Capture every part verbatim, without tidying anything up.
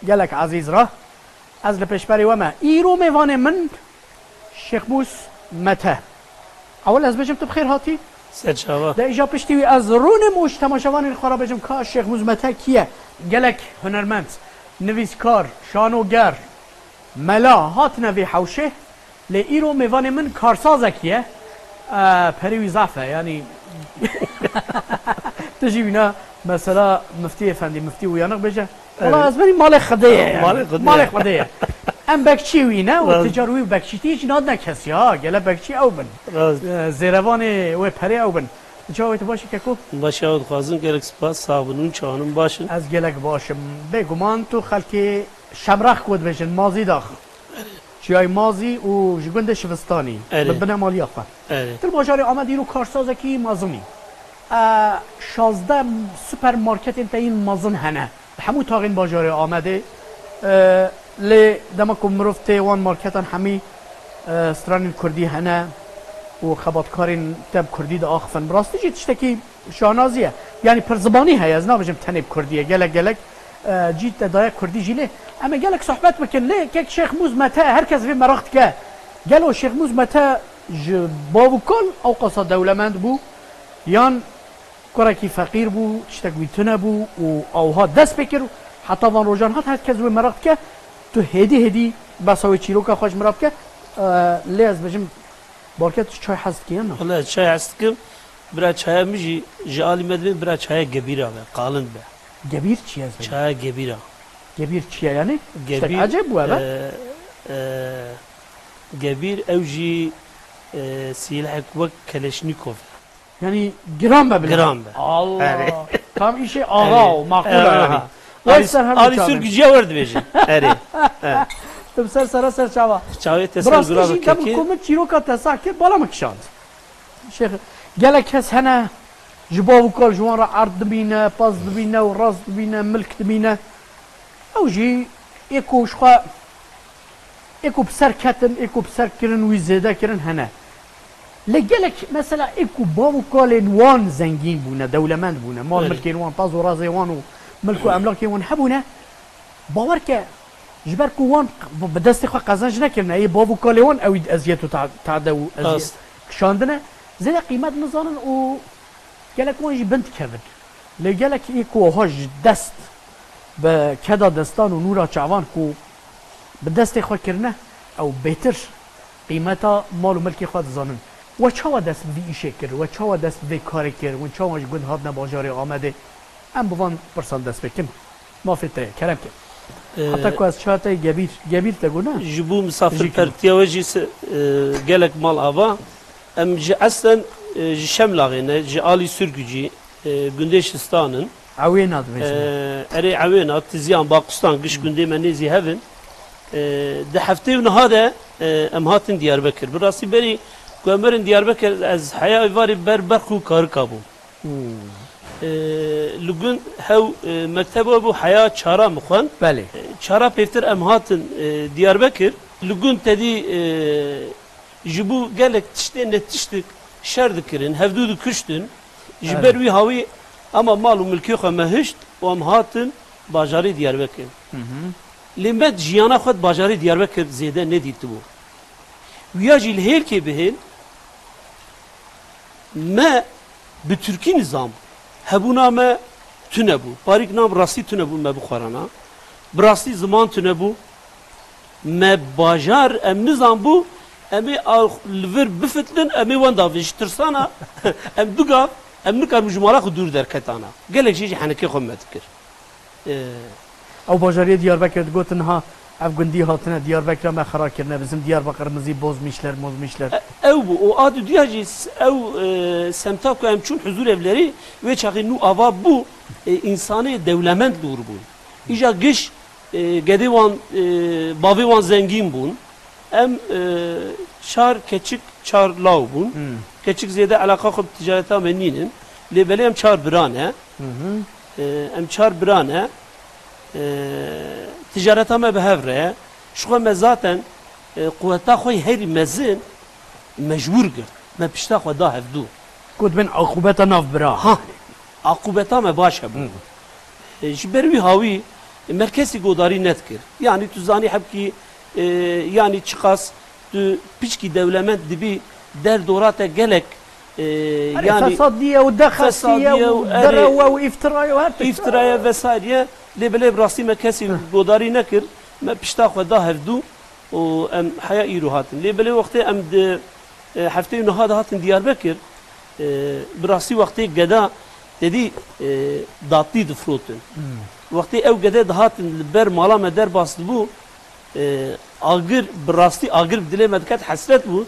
Gelek ezîz re. Ez li pêşberî we me. Îro mêvanê min Şêxmûs Mete. Ewil ez bêjim tu bi xêr hatî. Ser çava. De îja piştî wî ez rûnim û ji temaşevanên xwe re bêjim ka Şêxmûs Mete kî ye? Gelek hunermend, nivîskar, şanoger, mela hatine vê hewşê. Lê îro mêvanê min karsazekî ye. E, perê wî zaf e, yanî tu jî wîna mesela Miftî Efendî, Miftî Uyanık bêje. Wala Evet. ez berî malê Xwedê ye yani. Malê Xwedê Malê ye. Xwedê ye. Em bekçî wî ne û Rast. ticar wî û bekçîtî hiç nadine kesî ha. Gele bekçî ew bin. Rast. E, zêrevanê wê perê ew bin. Çawa tu baş î keko? Baş ya dixwazin, gelek spas, sağ bin, hûn çawa in, baş in? Ez gelek baş im. Bêguman tu xelkê Şemrax ku dibêjin, Mazî dax. Çiyayê Mazî û ji gundê Şivistanî Erê. bi binemaliya xwe. Erê. Til bajarê Amedê îro karsazekî mezin î. E, şazdeh supermarketên te yên mezin hene. Li hemû taxên bajarê Amedê. E, lê dema ku mirov tê wan marketan hemî, e, stranên kurdî hene û xebatkarên te bi kurdî diaxifin. Bi rastî jî tiştekî şanazî ye. Yanî pirzibanî heye, ez nabêjim tenê bi kurdî ye. Gelek gelek, e, cî te daye kurdî jî lê. Em ê gelek sohbet bikin lê kek Şêxmûs Mete, her kes vê meraq dike. Gelo Şêxmûs Mete ji bav û kal ewqasa dewlemend bû? Yan kurekî feqîr bû, tiştek wî tune bû û awha dest pê kir? Heta van rojan hat her kes wê meraq dike. Tu hêdî hêdî besa wê çîroka xwe ji min re bike. E, lê ez bêjim, Balke tu çay hez dikî yan na? Wele çay hez dikim. Bira çaya min jî ji alî me dibê bira çaya gebîra be, qalin be. Gebîr çi ye ez bêjim? Çaya gebîra. Gebîr çi ye yani? Tiştek Gebîr, ecêb bû eve? e, e, gebîr ew jî, e, sîlehek wek Keleşnîkov e. Yani giran be bile. Giran be. Allah. Erê. Tam îşê axa Erê. o, maqul Erê. yani. Vay Alî, ser her Alî çawa. Sürgücüye wer dibêjin. Erê. Erê. Tu bi ser sera ser çava. Çavê te Bi ser rastî dura jî be dem kekê. ku min çîroka te sah kir, bala min kişand. Şêx, gelek kes hene ji bav û kal ji wan re erd dibîne, pez dibîne û rast dibîne, milk dibîne. Ew jî ê ku ji xwe, ê ku bi ser ketin, ê ku bi ser kirin wî zêde kirin hene. Lê gelek mesela ê ku bav û kalên wan zengîn bûne, dewlemend bûne, mal Belê. milkên wan, pez û razê wan û milk û emlakên wan hebûne, bawer ke ji ber ku wan bi, bi destê xwe qezenc nekirine, ê bav û kalê wan ew eziyet û ta-, tade û eziyet Rast. kişandine, zêde qîmet nizanin û gelek wan jî bin dikevin. Lê gelek ê ku wiha ji dest bi keda destan û nûra çavan ku bi destê xwe kirine, ew bêtir qîmeta mal û milkê xwe dizanin. We çawa dest bi vî îşê kir? We çawa dest bi vê karê kir? Hûn çawa ji gund hatine bajarê Amedê? Em bi van pirsan dest pê kin. Mafê te ye, kerem ke. Ee, Heta ku ez çar te gebîr, gebîr te got ne? Ji bo misafirpertiya we jî se-, e, gelek mal ava. Em ji eslen, e, ji Şemlaxê ne, ji alî Sürgücî, e, gundê Şistan in. Ewêna dibêjin. E, erê Ewêna, Tiziyan, Baqustan, giş gundê me nêzî hev in. E, di heftê û niha de, e, em hatin Diyarbekir. Bi rastî berî ku em werin Diyarbekir, ez heya êvarê ber berq û karika bûm. Hmm. E, li gund hew, e, mekteba bû, heya çara min xwend. Belê. E, çara pêvtir em hatin, e, Diyarbekir. Li gund tedî, e, ji bo gelek tiştê netiştik şer dikirin, hevdû dikuştin. Ji Evet. ber wî hawî ema mal û milkê xwe me hişt û em hatin bajarê Diyarbekir. Hı hı. Lê me jiyana xwe di bajarê Diyarbekir zêde nedîtibû. Wiya jî li hêlkê bihêl me bi tirkî nizam hebûna me tune bû. Parîk nam rastî tune bû me bixwarana. Bi rastî ziman tune bû. Me bajar em nizam bû, em ê a-, li vir bifitlin, em ê wenda vê ji tirsana, em du gav, em nikarin ji mala xwe dûr derketana. Gelek jê jî henekê xwe me dikir. Ee, Ew bajariyê Diyarbekir digotin, ha, ev gundî hatine Diyarbekira me xera kirine, bizim Diyarbakırımızı bozmuşlar, bozmuşlar. E-, ew bû, û a dudiya jî s-, ew, e, semta ku em çûn huzur evlerî, wê çaxê nû ava bû, e, însanê dewlemend dûr bûn. Îja giş, e, gedê wan, e, bavê wan zengîn bûn. Em, e, çar keçik, çar law bûn. Hmm. Keçik zêde eleqa xwe bi ticareta me nînin. Lê belê em çar bira ne. Hı hı. E, em çar bira ne. E, ticareta me bi hev re ye. Ji xwe me zaten, e, quweta xwe yê herî mezin mecbûr girt. Me pişta xwe da hevdû. Got bin aqûbeta nav bira. Ha, aqûbeta me baş hebû. Hı. E, ji ber wî hawî Me kesî godarî nedikir. Yanî tu zanî hebkî, e, yanî çiqas tu piçkî dewlemend dibî, derdora te gelek, e, Erê, yanî fesadiye û dexasiye fesadiye û û erê, derewe û îftiraye û her tişt. îftiraye vesairiye, lê belê bi rastî me kesî godarî nekir. Me pişta xwe da hevdû û em heya îro hatin. Lê belê wextê em di, e, heftê û niha de hatin Diyarbekir, e, bi rastî wextê geda te dî, e, datlî difrotin. Wextê ew gede dihatin li ber mala me derbas dibû, e, agir, bi rastî agir bi dilê me diket, hesret bû.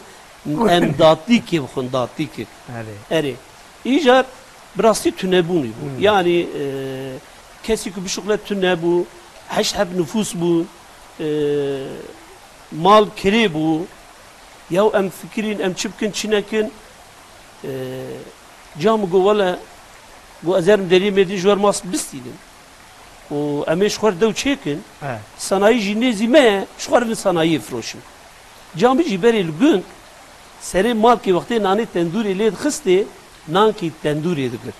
Em datlîkê bixwin, datlîkek. Erê. Erê. Îcar bi rastî tunebûnî bû. Yanî, e, kesî ku bişuxle tune bû, heşt heb nifûs bû, e, mal kirê bû. Yaw em fikirîn, em çi bikin, çi nekin? E, ca min got, wele, got, ez herim deriyê Mêrdîn ji wer mas bistînim. Û em ê ji xwe re dew çêkin. He. Sanayî jî nêzî me ye, ji xwe re vin sanayiyê firoşin. Ca min jî berê li gund, serê malkê wextê nanê tendûrê lê dixistê, nankî tendûrê digirt.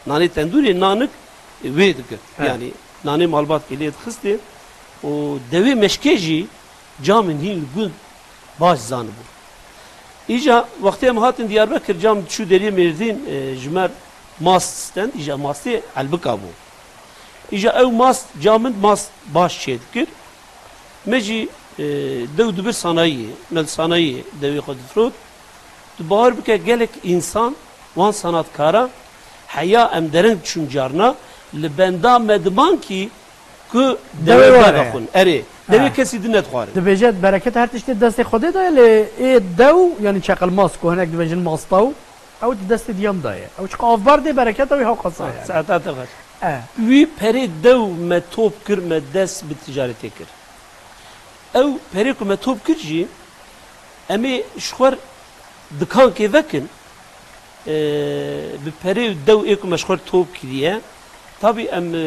Nanê tendûrê nanik wê digirt. He. Yanî nanê malbatkê lê dixistê û dewê meşkê jî ca min hîn li gund baş zanibû. Îca wextê em hatin Diyarbekir, ca min çû deriyê Mêrdîn, e, ji me mast stend, îca mastê elbika bû. Îca ew mast, ca min mast baş çêdikir. Me jî, e, dew dibir sanayiyê, me li sanayiyê dewê xwe difirot. Tu bawer bike gelek însan, wan sanatkara, heya em dereng diçûn carna, li benda me diman kî ku Dewê dewê were. Bebe xwin. Erê, dewê Ha. kesî din nedixwarin. Dibêje bereket her tiştê destê Xwedê de ye, lê ê dew, yanî çeqil mas ku hinek dibêjin mastaw, ew di destê diyan de ye. Ew çiqa avbar dê bereketa wî hewqasa yani. Saeta te xweş. E. Wî perê dew me top kir, me dest bi ticaretê kir. Ew perê ku me top kir jî, em ê ji xwe r dikankê vekin, e, bi perê dew ê ku me ji xwe r top kiriye. Tabî em, e,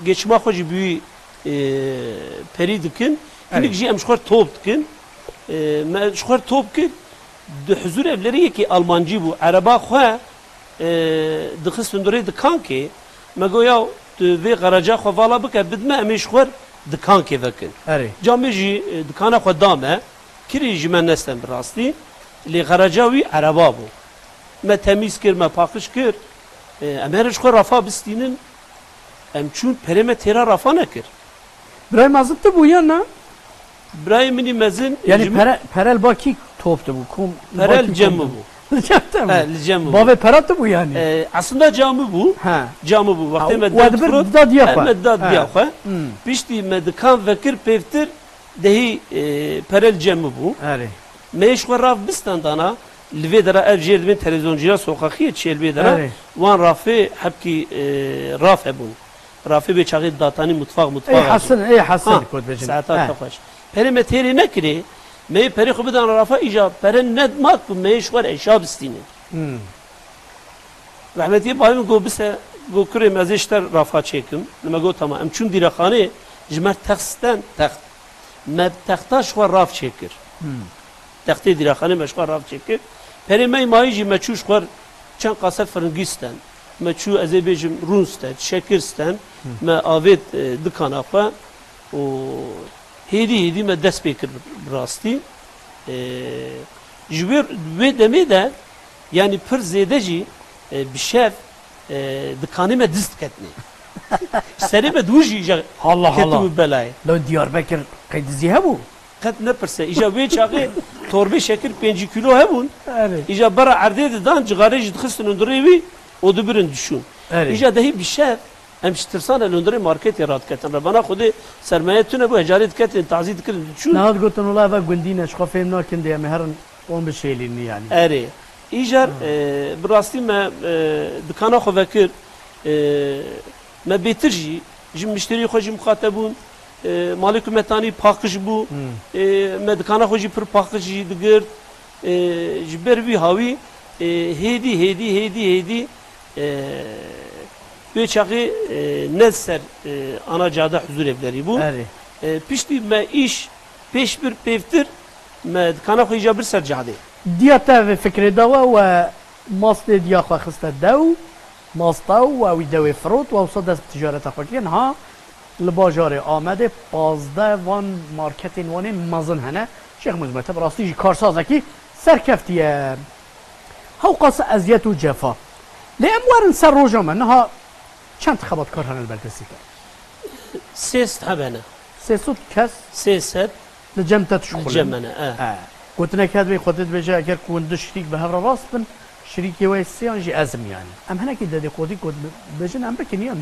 geçima xwe jî bi wî, e, perî dikin. Erê. Hinek jî em ji xwe r top dikin. E, me ji xwe r top kir. Di huzûr evlerî yekî Almancî bû. Ereba xwe, e, dixist hundirê dikankê. Me got, ya tu vê xeraca xwe vala bike, bidme, em ê ji xwe r dikankê vekin. Erê. Camê jî, e, dikana xwe da me. Kirî ji me nesten bi rastî. Lê xeraca wî ereba bû. Me temîz kir, me paqij kir. E, em herin ji xwe rafa bistînin. Em çûn, perê me têra rafa nekir. Birayê mezin tu bû yan na? Birayê min î mezin, Yani ji- pere, pere li ba kî top tu bû? Kom, Pere ba kî li cem kom min tu? bû. Li cem te bû? He, li cem min bû. Bavê pera tu bû yani? E, aslında camî bû. Ha. Camî bû. Wextê Ha, me we dew dibir difirot, dida diya he, xwe. me dida diya Ha. xwe. Hmm. Piştî me dikan vekir pêvtir, dehî, e, pere li cem min bû. Erê. Me yê ji xwe raf bistandana, li vê dera ev jêr dibên televîzyoncîya soqaxiyê çê li vê dera, Erê. wan rafê hebkî, e, raf hebûn. Rafê vê çaxê datanî mutfax, mutfax. Ey Hasan, ey Hasan kot bejin. Saeta te xweş. Perê me têrê nekirê, me yê perê xwe bidan rafa, îca pere ned mat ku me yê ji xwe re eşya bistînin. Hmm. Rehmetiyê bavê min got, bise, got, kurê me, ez ê ji te rafa çêkim. Li me got, tamam. Em çûn dîrexanê, ji me text sten, text. Me bi texta ji xwe raf çêkir. Hmm. Textê dîrexanê me ji xwe raf çêkir. Perê me yê mayî jî me çû ji xwe çend qase firingî sten. Me çû, ez ê bêjim, rûn sten, şekir sten. Me avêt, e, dikana xwe û hêdî hêdî me dest pê kir bi rastî. E, ji wê, wê demê de, yanî pir zêde jî, e, bi şev, e, dikanê me diz diketine. Ji serê me di wir jî îja Allah Allah. ketibû belayê. Lo Diyarbekir qey dizî hebû? Qet nepirse. Îja wê çaxê torbê şekir pêncî kîlo hebûn. Erê. Îja bera erdê didan, cixarê jî dixistin hundirê wî û dibirin diçûn. Erê. Îja dehî bi şev em ji tirsana li hundirê marketê radiketin. Rebana Xwedê sermaye tune bû, hecarê diketin, tazî dikirin diçûn. Niha digotin wela eva gundî ne, ji xwe fêm nakin dê em ê herin wan bişêlînin yani. Erê. Îcar, e, bi rastî me, e, dikana xwe vekir, e, me bêtir jî ji mişterî xwe jî muxateb bûn. E, malê ku me tanî paqij bû. E, me dikana xwe jî pir paqij jî digirt. E, ji ber vî hawî, e, hêdî, hêdî, hêdî, hêdî, e, wê çaxê, e, ne ser, e, ana cade huzûr evlerî bû. Erê. E, piştî me îş pêş bir pêvtir, me dikana xwe îja bir ser cadê. Diya te vê fikrê dawa we mastê diya xwe xiste dew, masta we wî dewê firot, we wisa dest bi ticareta xwe kiriye. Niha Li bajarê Amedê pazdeh van marketên wan ên mezin hene. Şêx Mûs Mete bi rastî jî karsazekî serkeftiye. Hewqasa eziyet û cefa. Lê em werin ser roja me. Niha çend xebatkar hene li ber destê te? Sê sed heb hene. Sê sed kes? Sê sed. Li cem te dişuxulin. Li cem me ne, e. E. Gotinek heye divê Xwedê dibêje, eger ku hûn du şirîk bi hev re rast bin, şirîkê we sêyan jî ez im yani. Em hinekî dedîqodî ku dibêjin em bikin yan.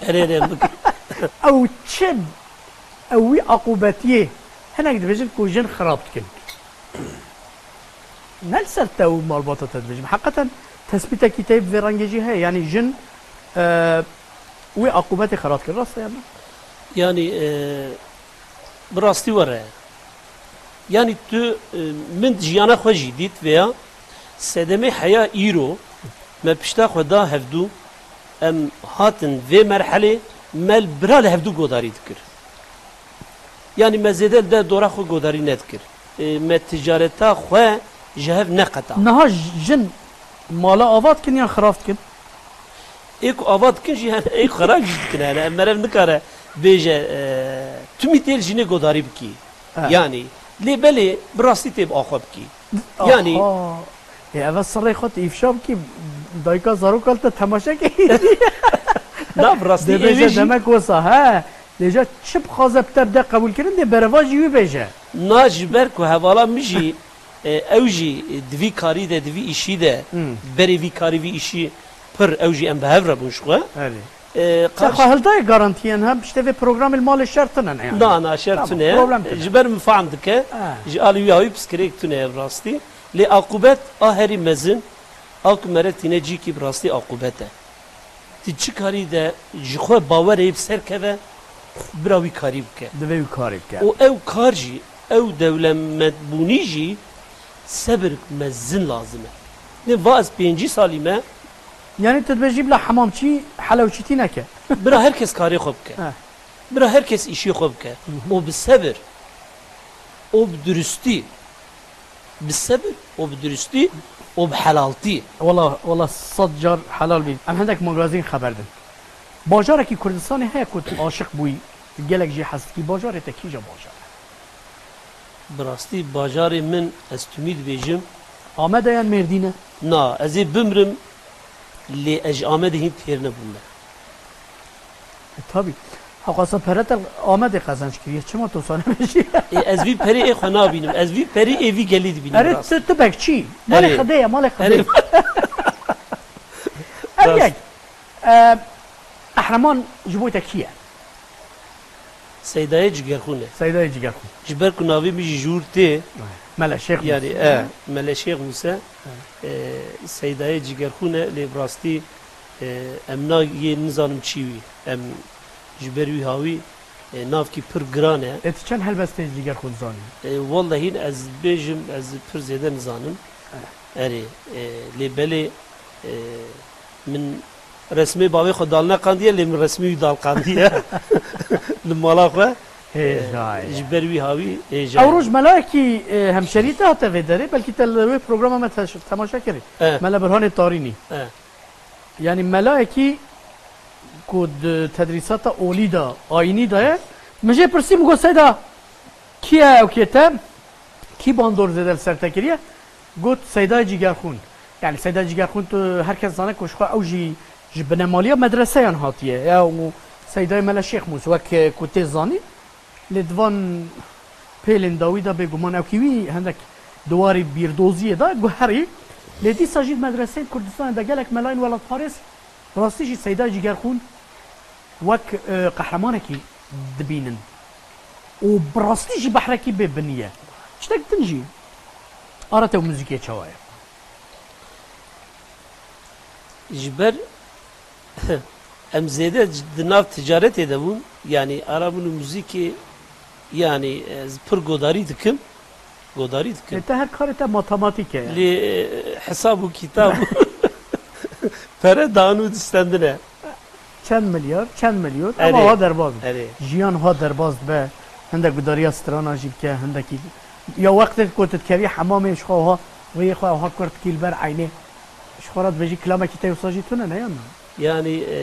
Erê, erê, em bikin. Ew çi? Ew wî aqûbetiyê. Hinek dibêjin ku jin xirab dikin. Ne li ser te û malbata te dibêjim. Heqeten tespîtekî te bi vê rengê jî heye. Yani jin, e, wî aqûbetê xirab kir. Rast e ya ne? Yani, e, bi rastî were. Yani tu, e, min jiyana xwe jî dît vêya sedemê heya îro me pişta xwe da hevdû, em hatin vê merhelê, me li bira li hevdû godarî dikir. Yani me zêde li derdora xwe godarî nedikir. E, me ticareta xwe ji hev neqeta. Niha j-, jin mala ava dikin yan xirab dikin? Ê ku ava dikin jî hene, ê ku xirab jî dikin hene. Em merev nikare bêje, e, tu mî tê li jinê godarî bikî. He. Yani, lê belê bi rastî tê bi axwe bikî. Aha. Yani, ê, eve sirrê xwe tu îfşa bikî, dayika zaroka li te temaşe kê. Na, bi rastî ê vê jî. Dê bêje demek wisa, he. Lê ja çi bixwaze bi te bide qebûlkirin, dê bereva jî wî bêje. Na, ji ber ku hevala min jî, e, ew jî, e, di vî karî de, di vî îşî de, Hmm. berê vî karî, vî îşî pir, ew jî em bi hev re bûn ji xwe. Erê. E, Te karş- xwe hildaye garantiyên hem, işte vê programê li malê şer tune ne yani. Na, na, şer Tamam, tune. problem tune. Ji ber min fehm dike, Ha. ji alî wî hawî piskirêk tune ye bi rastî. Lê aqûbet a herî mezin, a ku mere tîne cîkî bi rastî aqûbet e. Tu çi karî de ji xwe bawerê bi ser keve, bira wî karî bike. Divê wî karî bike. Û ew kar jî, ew dewlemendbûnî jî sebirek mezin lazim e. Nê va ez pêncî salî me. Yani tu dibêjî bila hemamçî helewçîtî neke. Bira her kes karê xwe bike. Heh. Bira her kes îşê xwe bike. Hı hı. Û bi sebir û bi durustî, bi sebir û bi durustî û bi helaltî. Wela, wela sed car helal bî. Em hendek magazîn xeber din. Bajarekî Kurdistanê heye ku tu aşiq bûyî, gelek jê hez dikî, bajarê te kîja bajar e? Bi rastî bajarê min ez tumî dibêjim. Amede yan Mêrdîn e? Na, ez ê bimrim, lê ez ji Amedê hîn têr nebûme. E, tabî. Hewqasa pere te Amedê qezenc kiriye. Çima tu wisa nebêjî? E, ez vî perê ê xwe nabînim. Ez vî perê ê vî gelî dibînim. Erê, rast. Tu, tu bekçî. Malê Erê. Xwedê ye, malê Xwedê. Erê. Ev Rast. Yek. E, Qehreman ji bo te kî ye? Seydayê Cigerxûn e. Seydayê Cigerxûn. Ji ber ku navê min jî ji wir tê. Mele Şêx Yani, Mûse. e, Mele Şêx Mûse. E, Seydayê Cigerxûn e, lê bi rastî, e, em na yê nizanim çî wî. Em ji ber wî hawî, e, navkî pir giran e. E, tu çend helbestên Cigerxûn zanî? E, wellehîn ez bêjim, ez pir zêde nizanim. E. Erê, e, lê belê, e, min resmê bavê xwe dal neqandiye, lê min resmê wî dal qandiye. Li mala xwe, Hêja e, ye. Ji ber wî hawî hêja Ew ye. roj melayekî, e, hemşerî te hate vê derê, belkî te li wê programa me te-, temaşe kirî. E. Mele Birhanê Tarînî. E. Yani melayekî ku di tedrîsata olî de, ayînî de ye, min jê pirsî, min got, Seyda, kî ye ew kê te? Kî bandor zêde li ser te kiriye? Got, Seydayê Cigerxûn. Yani Seydayê Cigerxûn tu her kes zane ku ji xwe ew jî ji binemaliya medreseyan hatiye. Ya û Seydayê Mele Şêx Mûs wek, e, ku tê zanîn, lê di van pêlên dawî de bêguman ewkî wî hendek di warî bîrdoziyê de guherî. Lê dîsa jî di medreseyên Kurdistanê de gelek melayên welatparêz Bi rastî jî Seyda Cigerxûn wek, e, qehremanekî dibînin û bi rastî jî behrekî bê binî ye. Tiştek din jî ara te û muzîkê çawa ye? Ji ber em zêde di nav ticaretê de bûn, yanî ara min û muzîkê, yanî ez pir godarî dikim. Godarî dikim. Lê te her karê te matematîk e yani. Lê, e, hesab û kitab û pere dan û distendine. Çend milyar, çend milyon, Erê. Ama ha derbaz. Erê. Jiyan ha derbaz dibe. Hindek gudariya strana jî bike, hindekî. Ya wextê ku tu dikevî hemamê ji xwe ha, rêyê xwe ha kurt kî li ber eynê. Ji xwe re dibêjî kilamekî te wisa jî tune ne yan? Yani, e,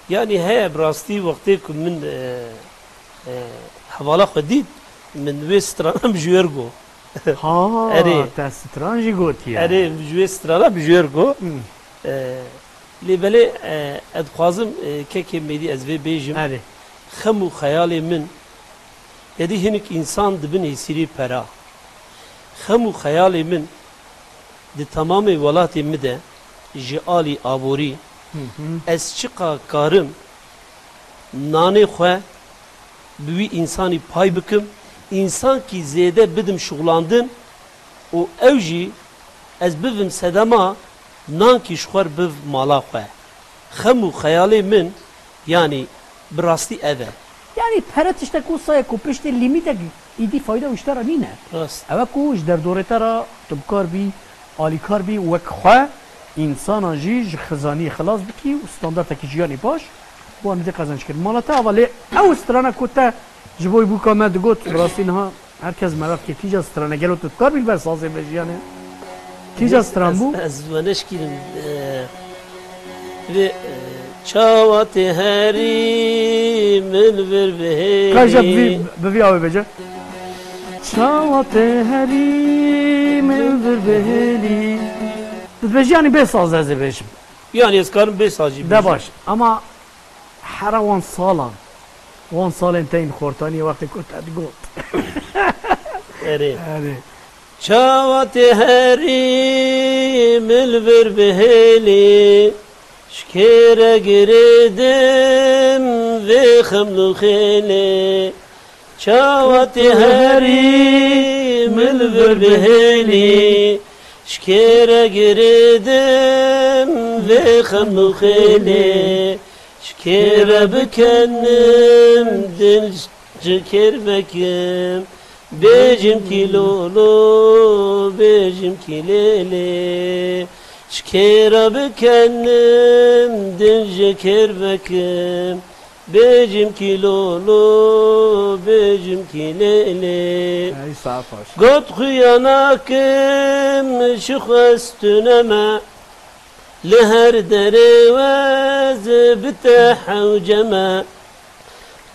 Yanî heye bi rastî wextê ku min, e, e, hevala xwe dît, min wê strana min ji wê re got. Ha, Erê. Te stran jî gotiye. Erê, min ji wê strana min ji wê re got. Hmm. E, lê belê, e, ez dixwazim, e, kekê Mêdî ez vê bêjim. Erê. Xem û xeyalê min, yedî hinik însan dibin hêsîrî pera. Xem û xeyalê min di temamê welatê min de ji alî aborî, Hı hı. ez çiqa karim nanê xwe bi wî însanî pay bikim, însankî zêde bidim şuxlandin û ew jî ez bivim sedema nankî ji xwe re biv mala xwe. Xem û xeyalê min, yanî bi rastî ev e. Yanî pere tiştek wisa ye ku piştî lîmîtek îdî fayda wî ji te re nîne. Rast. Ew e ku ji derdorê te re tu bikar bî, alîkar bî, wek xwe însanan jî ji xizaniyê xilas bikî û standartekî jiyanî baş bi wan dê qezenc kirin. Mala te ava lê ew strana ku te ji bo bûka me digot, bi rastî niha her kes meraq dike, kîja strana, gelo tu dikar bî li ber sazê vejî yanî? Kîja stran bû? Ez, ez we neşkînim, e, vê, e, çawa tê herî min vir bihêlî. Ka ji bi vî, bi vî awê bêje. Çawa tê herî min vir bihêlî. Dibêjî yanî bê saz ez ê bêjim. Yanî ez karim bê saz jî bêjim. De baş. Ama hera wan salan, wan salên te yên xortaniyê wextê ku te digot. Erê. Erê. Çawa tê herî min vir bihêlî, ji kê re girêdim vê xeml û xêlê. Çawa tê herî min vir bihêlî, ji kê re girêdim vê xem û xêlê. Ji kê re bikenim din ji kêr vekim, bêjim kî lolo, bêjim kî lêlê. Ji kê re bikenim din ji kêr vekim, bêjim kî lolo, bêjim kî lêlê. Ey, saet baş. Got xuya nakim ji xwe stûne me, li her derê wez bi te hewce me.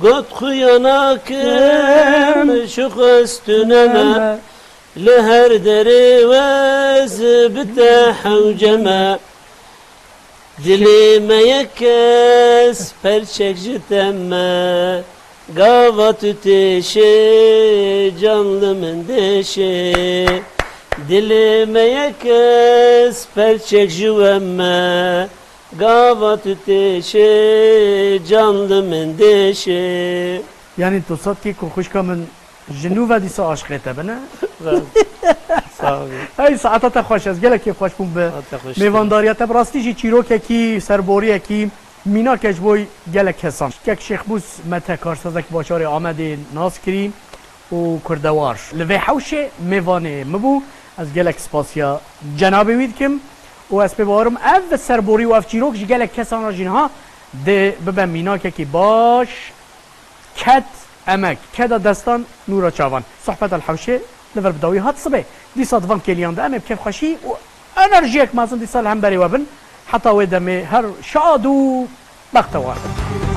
Got xuya nakim ji xwe stûne me, li her derê wez bi te hewce me. Dilê me yek kes perçek ji te me, gava tu têşê, can li min dêşê. Dilê me yek kes perçek ji we me, gava tu têşê, can li min dêşê. Yanî tu sed kî ku xwişka min ji nû ve dîsa aşiqê te bine. Sağ ol. Hey, saeta te xweş, ez gelek kêfxweş bûm bi Saeta xweş. Mêvandariya te. Bi rastî jî çîrokekî, serboriyekî mînak e ji bo gelek kesan. Kek Şêxbûs Mete, karsazek bajarê Amedê nas kirî û kurdewar. Li vê hewşê mêvanê min bû. Ez gelek spasiya cenabê wî dikim û ez pê bawer im ev serborî û ev çîrok ji gelek kesan re jî niha dê bibe mînakekî baş. Ked emek, keda destan, nûra çavan. Sohbeta li hewşê li vir bi dawî hat sibê. Dîsa di van kêliyan de em ê bi kêfxweşî û enerjiyek mezin dîsa li hemberî we bin. Heta wê demê her şad û bextewar bin.